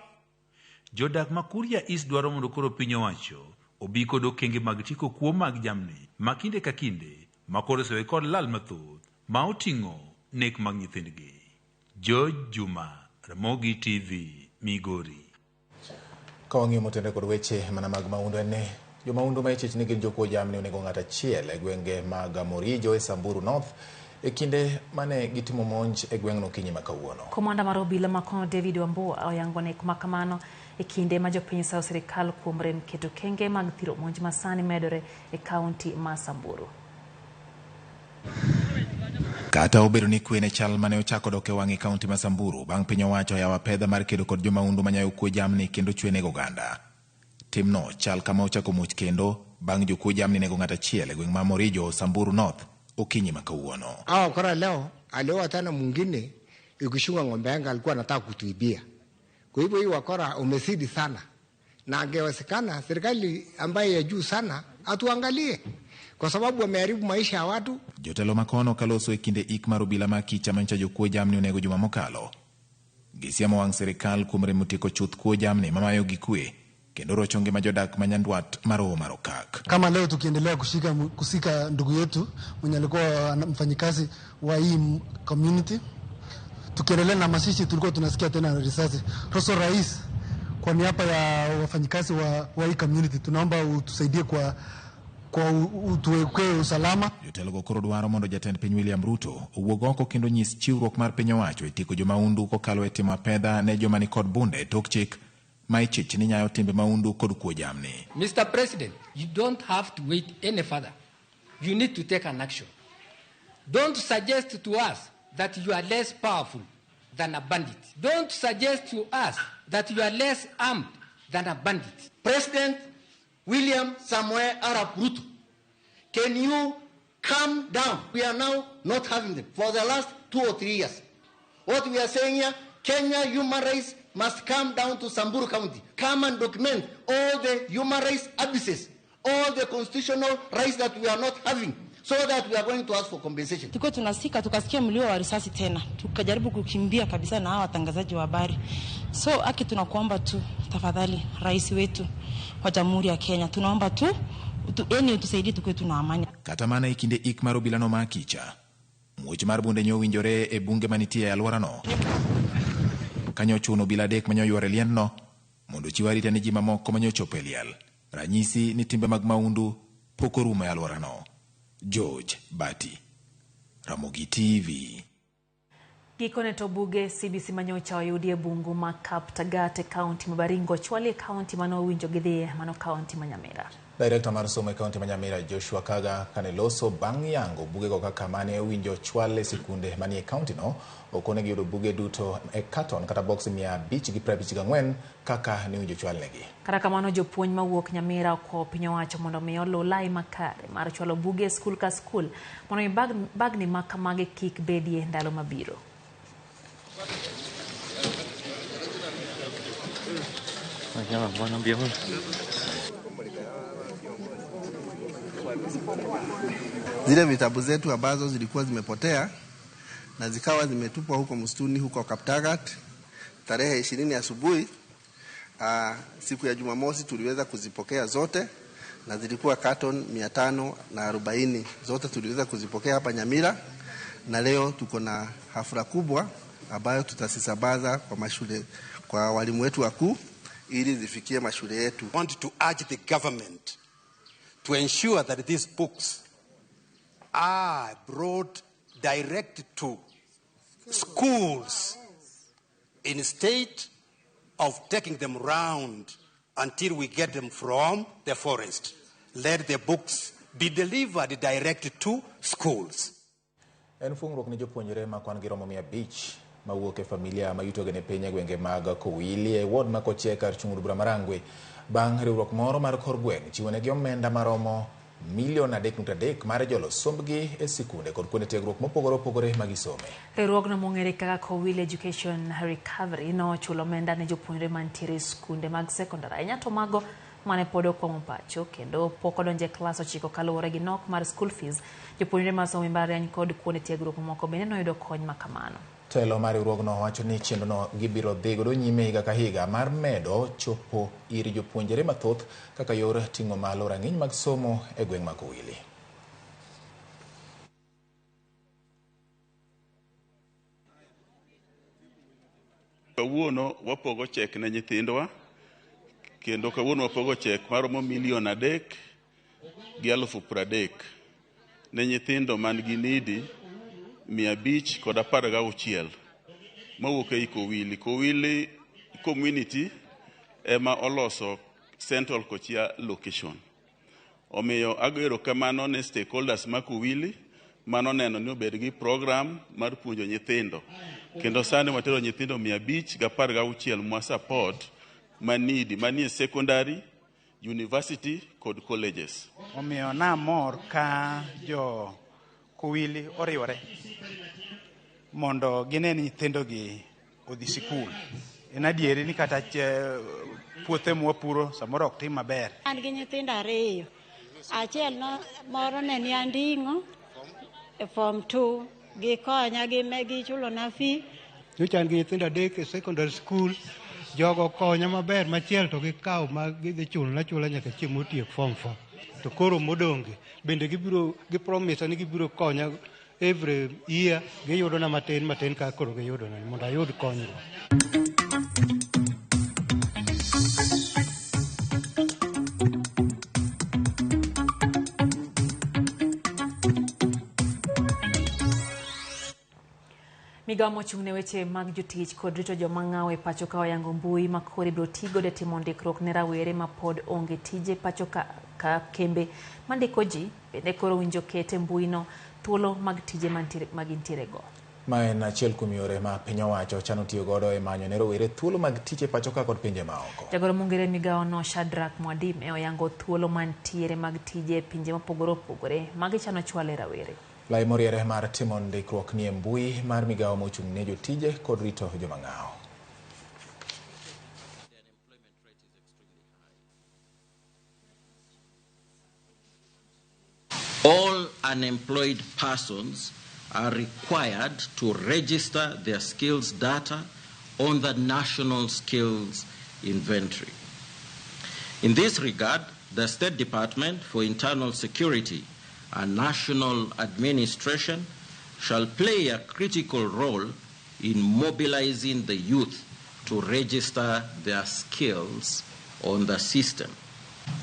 Jodak ma Kuria East dwaro mondo koro piny owacho obi kod okenge mag tieko kuo mag jamni ma kinde ka kinde ma koro osewe kod lal mathoth ma oting'o nek mag nyithindgi. George Juma, Ramogi TV, Migori. Ka wang'iyo motenore kod weche mana mag mahundu en ni jomahundu ma ichich ni gin jokuo jamni onego ng'ato achiel e gwenge mag Morijo e Samburu North e kinde mane gitimo monj e gweng'no okinyi ma kawuono. Komanda mar obila makono David Wambua oyango nek makamano e kinde ma jopiny sayo sirikal kuom rem keto kenge mag thiro monj masani medore e kaunti ma Samburu. Kata obedo ni kwe ne chal mane ochako dok e wang' e kaunti ma Samburu bang' piny owacho yawo apedha mar kedo kod jomahundu manyayo kuo jamni kendo chwe nego oganda. Timno chal kama ochako muoch kendo bang' jokuo jamni nego ng'ato achiel e gweng' ma Morijo, Samburu North okinyi ma kawuono. Hawa wakora leo alioa tena mwingine ikishunga ng'ombe yangu alikuwa anataka kutuibia. Kwa hivyo hii wakora umezidi sana, na angewezekana serikali ambaye ya juu sana atuangalie kwa sababu wameharibu maisha ya watu. Jotelo makono kaloso e kinde ik mar obila ma kicha manyicha jokuo jamni onego juma mokalo. Gisiemo wang' sirikal kuom remo tieko chuth kuo jamni mamayo gi kwe kendo rocho ngima jodak ma nyandwat mar Hoho mar Okak. Kama leo tukiendelea kusika ndugu yetu mwenye alikuwa mfanyikazi wa hii community, tukiendelea na mashishi tulikuwa tunasikia tena risasi. Roso Rais, kwa niaba ya wafanyikazi wa hii community tunaomba utusaidie kwa utuwekee usalama. Jotelo go koro dwaro mondo jatend piny William Ruto owuog oko kendo nyis chiwruok mar piny owacho e tieko jomahundu kokalo e timo apedha ne joma nikod bunde e tok chik ma ichich ni nyayo timbe mahundu kod kuo jamni. Mr. President, you don't have to wait any further. You need to take an action. Don't suggest to us that you are less powerful than a bandit. Don't suggest to us that you are less armed than a bandit. President William Samoei Arap Ruto, can you calm down? We are now not having them for the last 2 or 3 years. What we are saying here, Kenya human rights must come down to Samburu County. Come and document all the human rights abuses, all the constitutional rights that we are not having, so that we are going to ask for compensation. Tuko tunasika tukasikia mlio wa risasi tena, tukajaribu kukimbia kabisa na hawa watangazaji wa habari. So aki tunakuomba tu tafadhali rais wetu wa Jamhuri ya Kenya, tunaomba tu yani utusaidie tukue tuna amani. Kata mana e kinde ik mar obilano ma Akicha, muoch mar bunde nyo winjore e bunge manitie e alworano. Kanyo ochuno obila adek manyo yworo e liendno mondo ochiw arita ne ji mamoko manyochopo e liel. Ranyisi ni timbe mag mahundu pok orumo e alworano. George Bati, Ramogi TV. Gikone to buge CBC manyocha oyudi e bungu ma Kaptagat e kaunti ma Baringo ochwali e kaunti mane owinjo gidhiye mano kaunti ma Nyamira. Director mar somo e kaunti ma Nyamira Joshua Kaga kane loso bang' yango bugego kaka mane owinjo ochwal e sikunde manie kaunti no okonegi yudo buge duto e carton kata box 554 kaka ne owinjo ochwalnegi. Kata kamano jopuonj mawuok Nyamira okwayo piny owacho mondo mi oluw lai makare mar chwalo buge e skul ka skul mondo mi bagni ma kamagi kik bedie ndalo mabiro. Zile vitabu zetu ambazo zilikuwa zimepotea na zikawa zimetupwa huko msituni huko Kaptagat tarehe 20 asubuhi, siku ya Jumamosi tuliweza kuzipokea zote na zilikuwa carton 540 zote tuliweza kuzipokea hapa Nyamira, na leo tuko na hafla kubwa ambayo tutasisambaza kwa mashule, kwa walimu wetu wakuu ili zifikie mashule yetu. I want to urge the government to ensure that these books are brought direct to schools instead of taking them round until we get them from the forest. Let the books be delivered direct to schools. En fungruok ne jopuonjre ma kwan gi romo 500 mawuok e familia ma yutogi ne piny e gwenge mag Kowili e ward ma Kochie kar chung' od bura ma Rangwe bang' riwruok moro mar kor gweng' chiwonegi omenda maromo milion 3.3 mar jolo sombgi e sikunde kod kuonde tiegruok mopogore opogore ma gisome. Riwruogno mong'ere kaka Kowili Education Recovery nochulo omenda ne jopuonjre mantiere e skunde mag sekondar ahinya to mago mane pod okwamo pacho kendo pok odonjo e klas 9 kaluwore gi nok mar school fees. Jopuonjre masomo e mbalariany kod kuonde tiegruok mamoko bende noyudo kony makamano. Telo mar riwruogno wacho ni chenrono gibiro dhi godo nyime higa ka higa mar medo chopo ir jopuonjre mathoth kaka yor ting'o malo rang'iny mag somo e gweng' ma Kowili. Kawuono wapogo chek ne nyithindwa, kendo kawuono wapogo chek maromo 3,030,000 ne nyithindo man gi nidi 516 mawuok ei Kowili. Kowili community ema oloso Central Kochia location. Omiyo ago erokamano ne stakeholders ma Kowili mano neno ni obed gi program mar puonjo nyithindo. Kendo sani watero nyithindo 516 mwa support manidi manie secondary, university kod colleges. Omiyo namor ka jo Kowili oriwore mondo gine ni nyithindogi odhi sikul. En adieri ni kata puothe mwapuro samoro ok tim maber. An gi nyithindo ariyo. Achiel no, moro ne ni Anding'o e form 2, gikonya gichulona fee. Nyocha an gi nyithindo 3 e secondary school, jogo konya maber, machiel to gikawo ma gidhi chulona achula nyaka chieng' motiek form 4. To koro modong'gi bende gibiro gipromisa ni gibiro konya every year, giyudona matin matin kaka koro giyudona mondo ayud konyruok. Migawo mochung' ne weche mag jotich kod rito joma ng'awo e pacho ka oyango mbui ma koro ibiro tigodo e timo ndikruok ne rawere ma pod onge tije pacho ka kembe mandiko ji bende koro winjo ket e mbui no thuolo mag tije magintiere go. Ma en achiel kuom yore ma piny owacho chano tiyo godo e manyo ne rowere thuolo mag tich e pacho ka kod pinje maoko. Jagoro mong'ere migawo no Shadrack Mwadime oyango thuolo mantiere mag tije e pinje mopogore opogore magichano chwale rawere. Lai moriere mar timo ndikruok ni e mbui mar migawo mochung' ne jotije kod rito joma ng'awo. All unemployed persons are required to register their skills data on the National Skills Inventory. In this regard, the State Department for Internal Security and National Administration shall play a critical role in mobilizing the youth to register their skills on the system.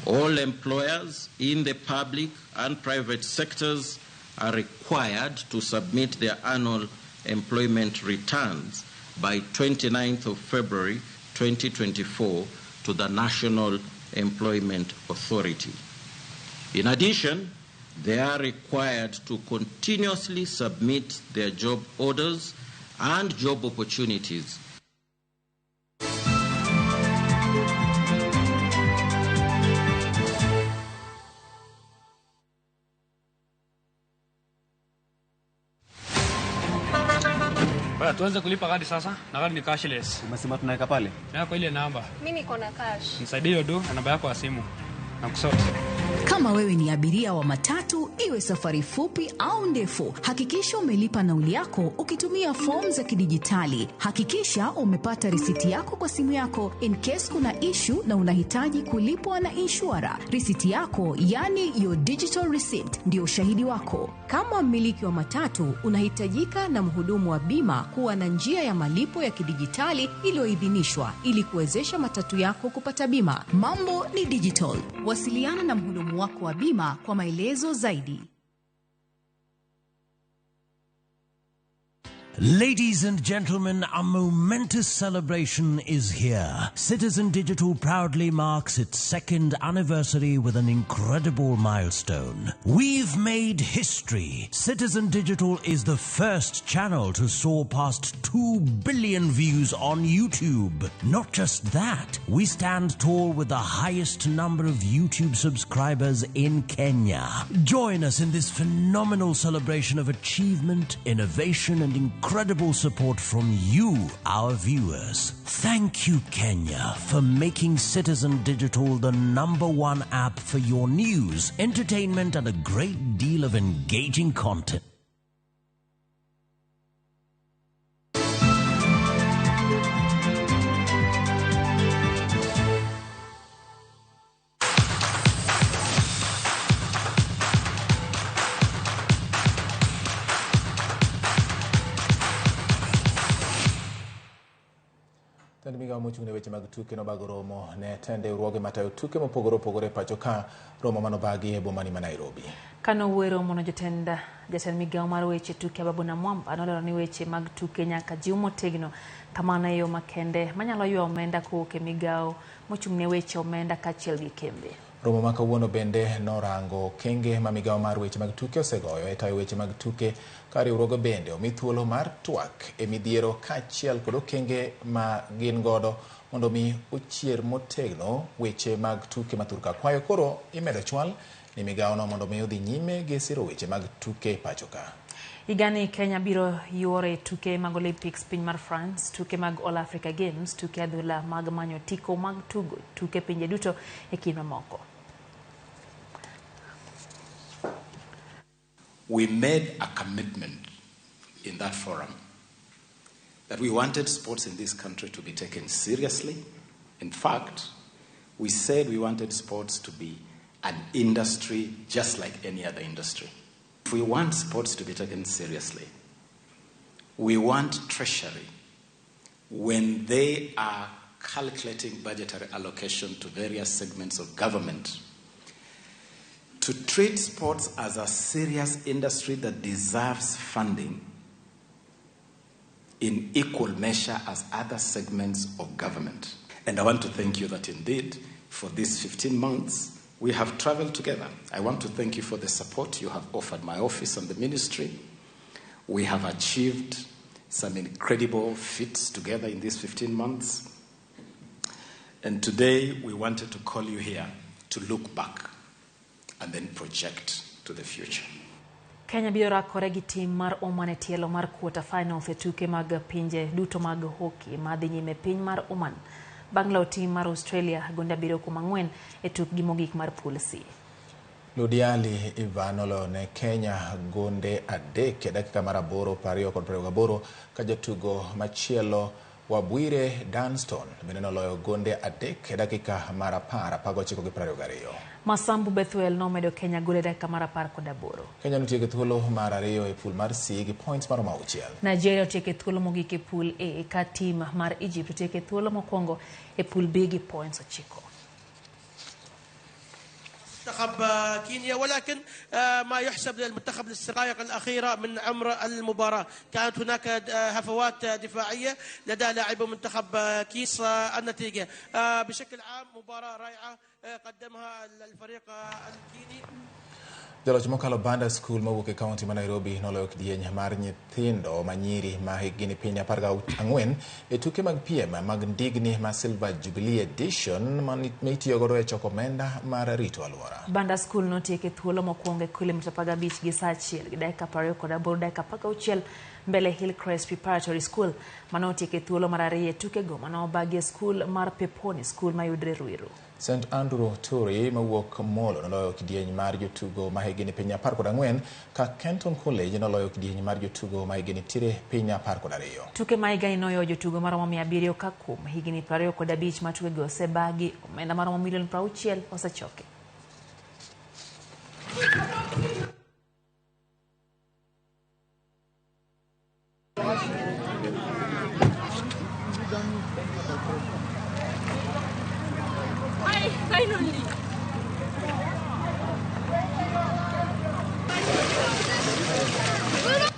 All employers in the public and private sectors are required to submit their annual employment returns by 29th of February 2024 to the National Employment Authority. In addition, they are required to continuously submit their job orders and job opportunities. Tuanze kulipa kadi sasa na kadi ni cashless. Umesema tunaweka pale? Yako ile namba. Mimi niko na cash. Nisaidie hiyo do na namba yako ya simu. Na kusort. Kama wewe ni abiria wa matatu, iwe safari fupi au ndefu, hakikisha umelipa nauli yako ukitumia fomu za kidijitali. Hakikisha umepata risiti yako kwa simu yako in case kuna issue na unahitaji kulipwa na inshura. Risiti yako, yani your digital receipt, ndio ushahidi wako. Kama mmiliki wa matatu, unahitajika na mhudumu wa bima kuwa na njia ya malipo ya kidijitali iliyoidhinishwa ili kuwezesha matatu yako kupata bima. Mambo ni digital. Wasiliana na mhudumu wako wa bima kwa maelezo zaidi. Ladies and gentlemen, a momentous celebration is here. Citizen Digital proudly marks its second anniversary with an incredible milestone. We've made history. Citizen Digital is the first channel to soar past 2 billion views on YouTube. Not just that, we stand tall with the highest number of YouTube subscribers in Kenya. Join us in this phenomenal celebration of achievement, innovation, and incredible support from you, our viewers. Thank you, Kenya, for making Citizen Digital the #1 app for your news, entertainment, and a great deal of engaging content. mochung' ne weche mag tuke nobago romo ne tend riwruoge matayo tuke mopogore opogore e pacho ka romo manobagi e bomani ma Nairobi. Kano wuoyo romono jatend migawo mar weche tuke Ababu Namwamba nolero ni weche mag tuke nyaka jiw motegno kamano e yo makende manyalo ywayo omenda kowuok e migawo mochung' ne weche omenda kaachiel gi kembe. Romo ma kawuono bende norango okenge ma migawo mar weche mag tuke osegoyo e tayo weche mag tuke ka riwruoge bende omi thuolo mar twak e midhiero kaachiel kod okenge ma gin godo mondo mi ochier motegno weche mag tuke ma thurka. Kwayo koro imedo chwal ni migawono mondo mi odhi nyime gi siro weche mag tuke e pacho ka. Higani Kenya biro yuore tuke mag Olympics piny mar France, tuke mag All Africa Games, tuke adhula mag manyo otiko mag tugo tuke pinje duto e kind mamoko. We made a commitment in that forum that we wanted sports in this country to be taken seriously. In fact, we said we wanted sports to be an industry just like any other industry. If we want sports to be taken seriously, we want Treasury, when they are calculating budgetary allocation to various segments of government, to treat sports as a serious industry that deserves funding in equal measure as other segments of government. And I want to thank you that indeed, for these 15 months, we have traveled together. I want to thank you for the support you have offered my office and the ministry. We have achieved some incredible feats together in these 15 months. And today we wanted to call you here to look back and then project to the future. Kenya biro rakore gi tim mar Oman e tielo mar quarter finals e tuke mag pinje duto mag hockey madhi nyime piny mar Oman. Bang' loyo tim mar Australia gonde 7-4 e tukgi mogik mar pool C. Ludiali Ivan oloyo ne Kenya gonde 3 e dakika mar 8, 20 kod 28 ka jatugo machielo Wabwire Dunston bende noloyo gonde 3 e dakika mar 10, 19 gi 22. Masambu Bethuel nomedo Kenya gol e dakika mar 18. Kenya notieko thuolo mar 2 e pool mar C gi points maromo 6. Nigeria otieko thuolo mogik e pool A ka tim mar Egypt otieko thuolo mokwongo e pool B gi points 9. منتخب كينيا، ولكن ما يحسب للمنتخب للدقائق الأخيرة من عمر المباراة كانت هناك هفوات دفاعية لدى لاعبي منتخب كيس. النتيجة بشكل عام مباراة رائعة قدمها الفريق الكيني. Jaloch mokalo Banda School mowuok e kaunti ma Nairobi noloyo kidieny mar nyithindo manyiri ma hikgi ni piny 14 e tuke mag piem mag ndigni ma Silver Jubilee Edition ma itiyo godo e choko omenda mar rito alwora. Banda School notieko e thuolo mokwongo e kilomita 15 gi saa 1 gi dakika 28 dakika 16 mbele Hillcrest Preparatory School mane otieko e thuolo mar 2 e tukego mane obagi e skul mar Peponi School mayudre Ruiru. St Andrew Turi mowuok Molo noloyo kidieny mar jotugo ma hikgi ni piny 14 ka Kenton College noloyo kidieny mar jotugo ma hikgi nitiere piny 12. Tuke ma higani noyudo jotugo maromo 700 ka kuom higni 25 ma tukego osebagi, omenda maromo milion 60 osechoki. Finally.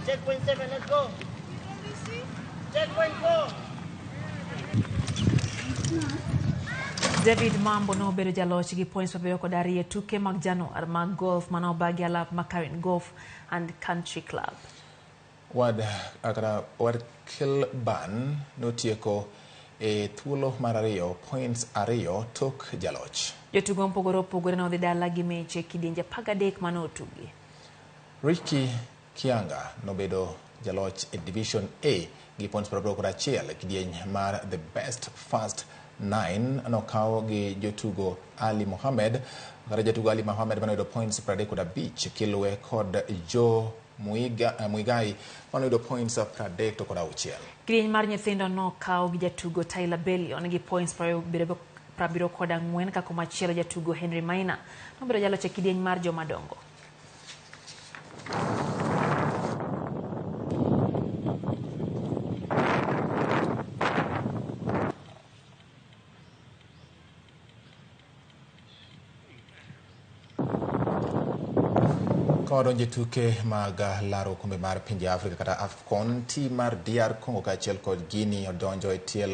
Checkpoint 7, let's go. Checkpoint 4. David Mambo nobedo jaloch gi points 72 e tuke mag Januar mag golf mane obagi alap ma Karen Golf and Country Club. Wad Kilburn notieko e thuolo mar 2 points 2 tok jaloch. Jotugo mopogore opogore nodhi dala gi mich e kidienje 13 mane otugi. Ricky Kianga nobedo jaloch e Division A gi points 81. Kidieny mar The Best First 9 nokaw gi jotugo Ali Mohamed kata jatugo Ali Mohamed manoyudo points 35 kiluwe kod Joe Muigai manoyudo points 36. Kidieny mar nyithindo nokaw gi jatugo Tyler Bellion gi points 74 ka komachielo jatugo Henry Maina nobedo jaloch e kidieny mar jomadongo. Ka wadonjo e tuke mag laro okombe mar pinje Afrika kata AFCON, tim mar DR Congo kaachiel kod Guinea odonjo e tielo